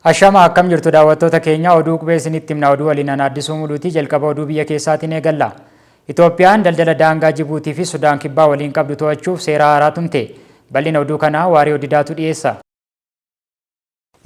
Ashama akkam jirtu daawwattoota keenya oduu qubee isinitti himna oduu waliin ana Addisuu Muluutii jalqaba oduu biyya keessaatiin eegalla. Itoophiyaan daldala daangaa Jibuutii fi Sudaan Kibbaa waliin qabdu to'achuuf seera haaraa tumte. Bal'ina oduu kanaa Waariyoo Didaatu dhiyeessa.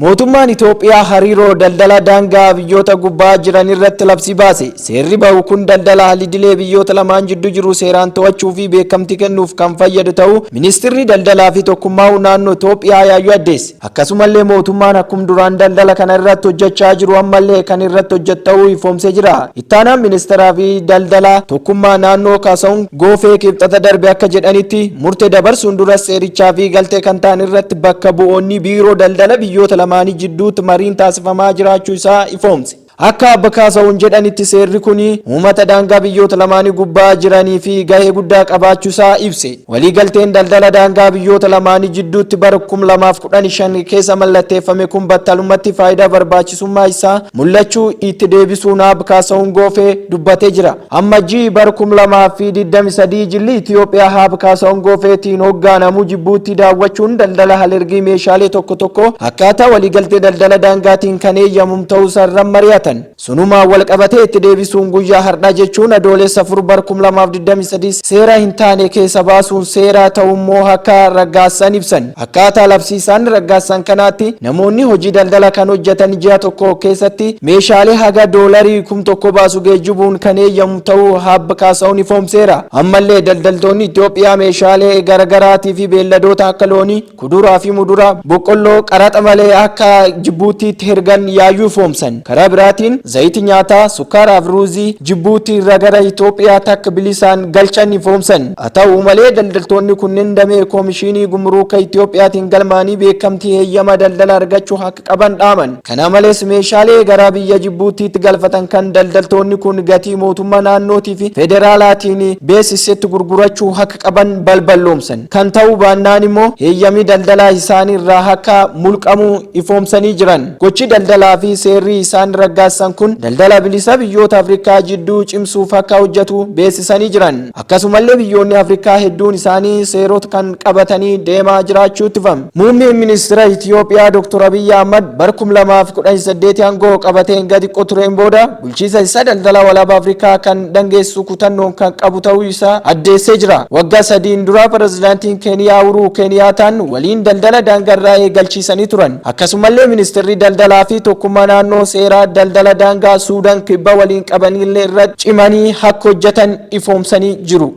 Mootummaan Itoophiyaa hariiroo daldala daangaa biyyoota gubbaa jiran irratti labsii baase. Seerri bahu kun daldala al-idilee biyyoota lamaan jiddu jiru seeraan to'achuu fi beekamtii kennuuf kan fayyadu ta'uu Ministirri Daldalaa fi Tokkummaa'uu Naannoo Itoophiyaa yaayyuu addeesse. Akkasumallee mootummaan akkum duraan daldala kana irratti hojjechaa jiru ammallee kan irratti hojjetu ta'uu ifoomsee jira. Ittaanaan Ministiraa fi Daldalaa Tokkummaa Naannoo Kaasahun Goofee Kibxata darbe akka jedhanitti, murte dabarsuun duras seerichaa fi galtee kan ta'an irratti bakka bu'oonni biiroo daldala biyyoota lamaanii jidduutti mariin taasifamaa jiraachuu isaa ifoomse. Akka Abba Kaasahun jedhanitti seerri kun uumata daangaa biyyoota lamaanii gubbaa jiranii fi gahee guddaa qabaachuu isaa ibse. Waliigalteen daldala daangaa biyyoota lamaanii jidduutti bara 2015 keessa mallatteeffame kun battalumatti faayidaa barbaachisummaa isaa mul'achuu itti deebisuun Aab Kaasahun Goofee dubbatee jira. Ammajjii bara 2023 jilli Itiyoophiyaa Aab Kaasahun Goofeetiin hoggaanamu Jibbuuttii daawwachuun daldala alergii meeshaalee tokko tokko akkaataa waliigaltee daldala daangaatiin kan eeyyamum ta'uusaa irra mari'atan. Sunumaan walqabatee itti deebisuun guyyaa hardhaa jechuun Adoolessa 4 bar 2023 seera hin taane keessa baasuun seera ta'ummoo akka raggaassan ibsan. Akkaataa labsii isaan raggaassan kanaatti namoonni hojii daldala kan hojjetan ji'a tokko keessatti meeshaalee haga doolarii 1000 baasu geejjibuun kan eeyyamu ta'uu Aab Kaasahun ifoomseera. Ammallee daldaltoonni Itoophiyaa meeshaalee garagaraatii fi beelladoota akka loonii, Kuduraa fi muduraa, boqqolloo qaraxa malee akka Jibbuuttiitti hergan yaayyuu ifoomsan. Karaa biraatiin zayiti nyaataa, sukkaaraa fi ruuzii Jibbuuttii irraa gara Itoophiyaatti akka bilisaan galchan ifoomsan. Haa ta'u malee daldaltoonni kunneen damee Komishiinii Gumuruuka Itoophiyaatiin galmaanii beekamtii heeyyama daldala argachuu akka qaban dhaaman. Kana malees meeshaalee gara biyya Jibbuuttiitti galfatan kan daldaltoonni kun gatii mootummaa naannootii fi federaalaatiin beeksisetti gurgurachuu akka qaban balballoomsan. Kan ta'uu baannaan immoo heeyyamni daldalaa isaanii irraa akka mulqamu ifoomsanii jiran. Gochi daldalaa fi seerri isaan raggaasisan kun daldala bilisa biyyoota Afrikaa jidduu cimsuuf akka hojjatu beeksisanii jiran. Akkasumallee biyyoonni Afrikaa hedduun isaanii seerota kan qabatanii deemaa jiraachuu ittifame. Muummeen Ministira Itiyoophiyaa Dr. Abiyyi Ahmad bara 2018 aangoo qabateen gadi xiqqoo tureen booda bulchiinsa isaa daldala walaba Afrikaa kan dangeessu kutannoon kan qabu ta'uu isaa addeessee jira. Waggaa sadiin dura pirezidaantiin Keeniyaa Uhuruu Keeniyaataan waliin daldala daangarraa eegalchiisanii turan. Akkasumallee ministirri daldalaa fi tokkummaa naannoo seeraa daldala daangaa Suudaan kibba waliin qabanillee irra cimanii akka hojjetan ifoomsanii jiru.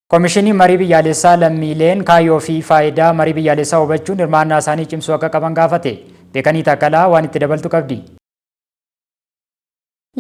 Komishiniin Marii Biyyaalessaa lammiileen kaayyoo fi faayidaa marii biyyaalessaa hubachuun hirmaannaa isaanii cimsuu akka qaban gaafate. Beekanii Taakkalaa waan itti dabaltu qabdi.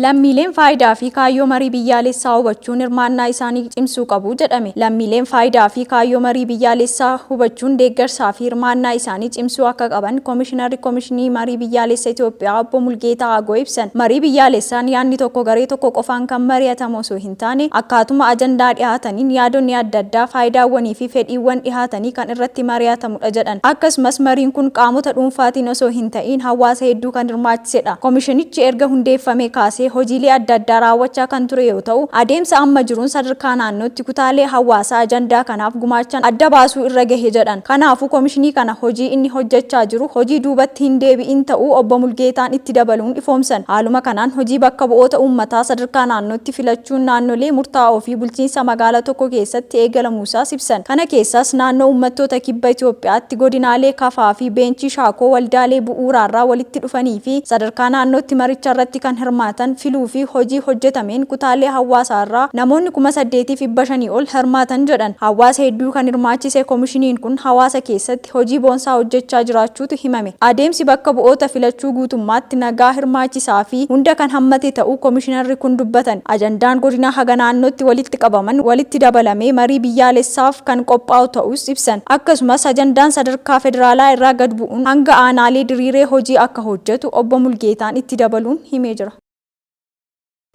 Lammiileen faayidaa fi kaayyoo marii biyyaalessaa hubachuun hirmaannaa isaanii cimsuu qabu jedhame. Lammiileen faayidaa fi kaayyoo marii biyyaalessaa hubachuun deeggarsaa fi hirmaannaa isaanii cimsuu akka qaban Komishinarri Komishinii Marii Biyyaalessa Itoophiyaa Obbo Mulgeetaa Agoo ibsan. Marii biyyaalessaan yaadni tokko garee tokko qofaan kan mari'atamu osoo hin taane akkaatuma ajandaa dhihaataniin yaadonni adda addaa, faayidaawwanii fi fedhiiwwan dhihaatanii kan irratti mari'atamudha jedhan. Akkasumas mariin kun qaamota dhuunfaatiin osoo hin ta'iin hawaasa hedduu kan hirmaachisedha. Komishinichi erga hundeeffamee kaasee hojiilee adda addaa raawwachaa kan ture yoo ta'u, adeemsa amma jiruun sadarkaa naannootti kutaalee hawaasaa ajandaa kanaaf gumaachan adda baasuu irra gahe jedhan. Kanaafuu komishinii kana hojii inni hojjechaa jiru hojii duubatti hin deebi'iin ta'uu Obbo Mulgeetaan itti dabaluun ifoomsan. Haaluma kanaan hojii bakka bu'oota uummataa sadarkaa naannootti filachuun naannolee murtaa'oo fi bulchiinsa magaala tokko keessatti eegalamuusaas ibsan. Kana keessaas naannoo Uummattoota Kibba Itoophiyaatti godinaalee Kafaa fi Beenchii Shaakoo waldaalee bu'uuraarraa walitti dhufanii fi sadarkaa naannootti maricharratti kan hirmaatan filuu fi hojii hojjetameen kutaalee hawaasaarraa namoonni 8,500 ol hirmaatan jedhan. Hawaasa hedduu kan hirmaachise komishiniin kun hawaasa keessatti hojii boonsaa hojjechaa jiraachuutu himame. Adeemsi bakka bu'oota filachuu guutummaatti nagaa, hirmaachisaa fi hunda kan hammate ta'uu komishinarri kun dubbatan. Ajandaan godinaa haga naannootti walitti qabaman walitti dabalamee marii biyyaalessaaf kan qophaa'u ta'uus ibsan. Akkasumas ajandaan sadarkaa federaalaa irraa gad bu'uun hanga aanaalee diriiree hojii akka hojjetu Obbo Mulgeetaan itti dabaluun himee jira.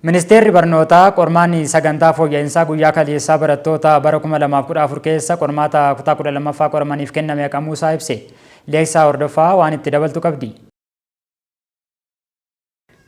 Ministeerri Barnootaa qormaanni sagantaa fooyya'insaa guyyaa kaleessaa barattoota bara 2014 keessa qormaata kutaa 12ffaa qoramaniif kenname haqamuu isaa ibse. Leeksaa Hordofaa waan itti dabaltu qabdi.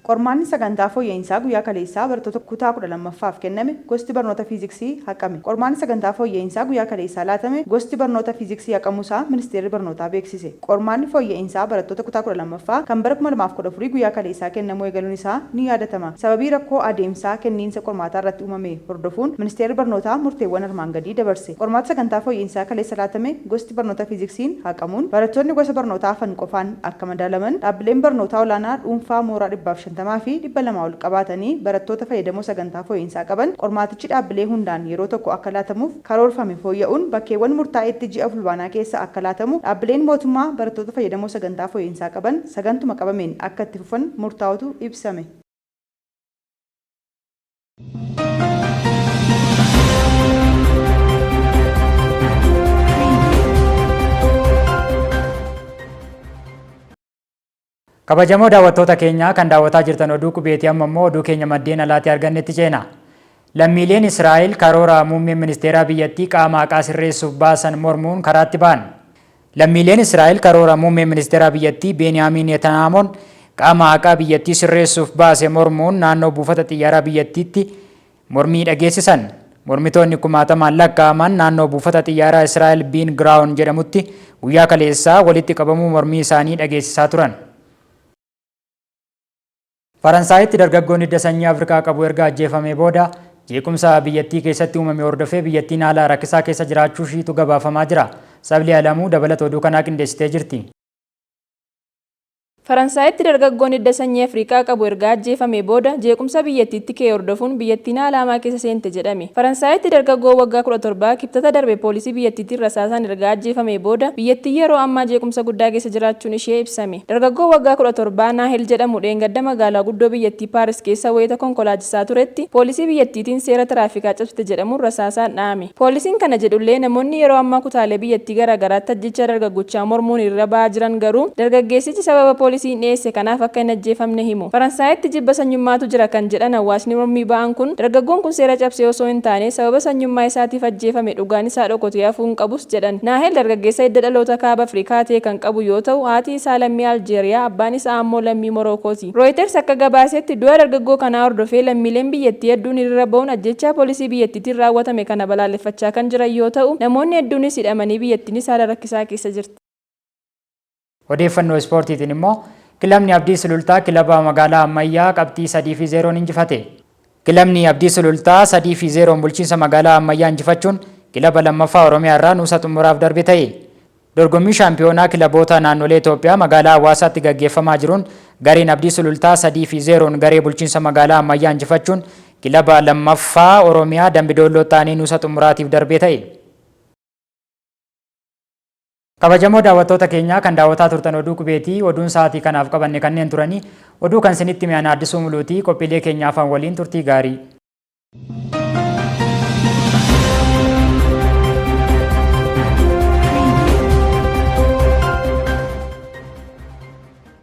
Qormaanni sagantaa fooyya'insaa guyyaa kaleessaa barattoota kutaa 12ffaaf kenname gosti barnoota Fiiziksii haqame. Qormaanni sagantaa fooyya'insaa guyyaa kaleessaa laatame gosti barnoota Fiiziksii haqamuusaa Ministeerri Barnootaa beeksise. Qormaanni fooyya'insaa barattoota kutaa 12ffaa kan bara 2014 guyyaa kaleessaa kennamuu eegaluun isaa ni yaadatama. Sababii rakkoo adeemsaa kenniinsa qormaataa irratti uumame hordofuun Ministeerri Barnootaa murteewwan armaan gadii dabarse. Qormaata sagantaa fooyya'insaa kaleessa laatame gosti barnoota Fiiziksiin haqamuun barattoonni gosa barnootaa hafan qofaan akka madaalaman, dhaabbileen barnootaa olaanaa dhuunfaa mooraa 150 fi 200 ol qabaatanii barattoota fayyadamoo sagantaa fooyya'iinsaa qaban qormaatichi dhaabbilee hundaan yeroo tokko akka laatamuuf karoorfame fooyya'uun bakkeewwan murtaa'etti ji'a Fulbaanaa keessa akka laatamu, dhaabbileen mootummaa barattoota fayyadamoo sagantaa fooyya'iinsaa qaban sagantuma qabameen akka itti fufan murtaa'utu ibsame. Kabajamoo daawwattoota keenya, kan daawwataa jirtan oduu qubeetii. Amma immoo oduu keenya maddeen alaatii argannetti ceena. Lammiileen Israa'el karoora muummeen ministeeraa biyyattii qaama haqaa sirreessuuf baasan mormuun karaatti ba'an. Lammiileen Israa'el karoora muummeen ministeeraa biyyattii Beeniyaamin Netaniyaahuun qaama haqaa biyyattii sirreessuuf baase mormuun naannoo buufata xiyyaaraa biyyattiitti mormii dhageessisan. Mormitoonni kumaatamaan lakkaa'aman naannoo buufata xiyyaaraa Israa'el Biin Giraawun jedhamutti guyyaa kaleessaa walitti qabamuu mormii isaanii dhageessisaa turan. Faransaayitti dargaggoon hidda sanyii Afrikaa qabu erga ajjeefamee booda jeequmsa biyyattii keessatti uumame hordofee biyyattiin haala rakkisaa keessa jiraachuu ishiitu gabaafamaa jira. Sabli Alamuu dabalata oduu kanaa qindeessitee jirti. Faransaayitti dargaggoon hidda sanyii Afrikaa qabu erga ajjeefamee booda jeequmsa biyyattiitti ka'e hordofuun biyyattiin haala hamaa keessa seente jedhame. Faransaayitti dargaggoo waggaa 17 Kibxata darbe poolisii biyyattiitiin rasaasaan erga ajjeefamee booda biyyattiin yeroo ammaa jeequmsa guddaa keessa jiraachuun ishee ibsame. Dargaggoo waggaa 17 Naahel jedhamu dheengadda magaalaa guddoo biyyattii Paaris keessa wayita konkolaachisaa turetti poolisii biyyattiitiin seera tiraafikaa cabsite jedhamuun rasaasaan dha'ame. Poolisiin kana jedhullee, namoonni yeroo ammaa kutaalee biyyattii garaagaraatti ajjechaa dargaggochaa mormuun hiriira ba'aa jiran garuu dargaggeessichi sababa poolisiin dhiyeesse kanaaf akka hin ajjeefamne himu. Faransaayitti jibba sanyummaatu jira kan jedhan hawaasni mormii ba'an kun, dargaggoon kun seera cabsee osoo hin taane sababa sanyummaa isaatiif ajjeefame, dhugaan isaa dhokotee hafuu hin qabus jedhan. Naahel dargaggeessa hidda dhaloota Kaaba Afrikaa ta'e kan qabu yoo ta'u, haati isaa lammii Aljeeriyaa, abbaan isaa ammoo lammii Morookooti. Rooyiters akka gabaasetti, du'a dargaggoo kanaa hordofee lammiileen biyyattii hedduun hiriira ba'uun ajjeechaa poolisii biyyattiitiin raawwatame kana balaaleffachaa kan jiran yoo ta'u, namoonni hedduunis hidhamanii biyyattiinis haala rakkisaa keessa jirti. Odeeffannoo ispoortiitiin immoo kilabni Abdii Sulultaa kilaba magaalaa Ammayyaa qabxii 3-0n injifate. Kilabni Abdii Sulultaa 3-0n bulchiinsa magaalaa Ammayyaa injifachuun kilaba lammaffaa Oromiyaa irraa nuusa xumuraaf darbe ta'e. Dorgommii shaampiyoonaa kilaboota naannolee Itoophiyaa magaalaa Hawaasaatti gaggeeffamaa jiruun gareen Abdii Sulultaa 3-0n garee bulchiinsa magaalaa Ammayyaa injifachuun kilaba lammaffaa Oromiyaa Dambidoolloo ta'anii nuusa xumuraatiif darbee ta'e. Kabajamoo daawwattoota keenyaa, kan daawwataa turtan oduu qubeetii. Oduun sa'aatii kanaaf qabanne kanneen turanii. Oduu kan isinitti mi'aan Addisuu Muluutii. Qophiilee keenya afaan waliin turtii gaarii.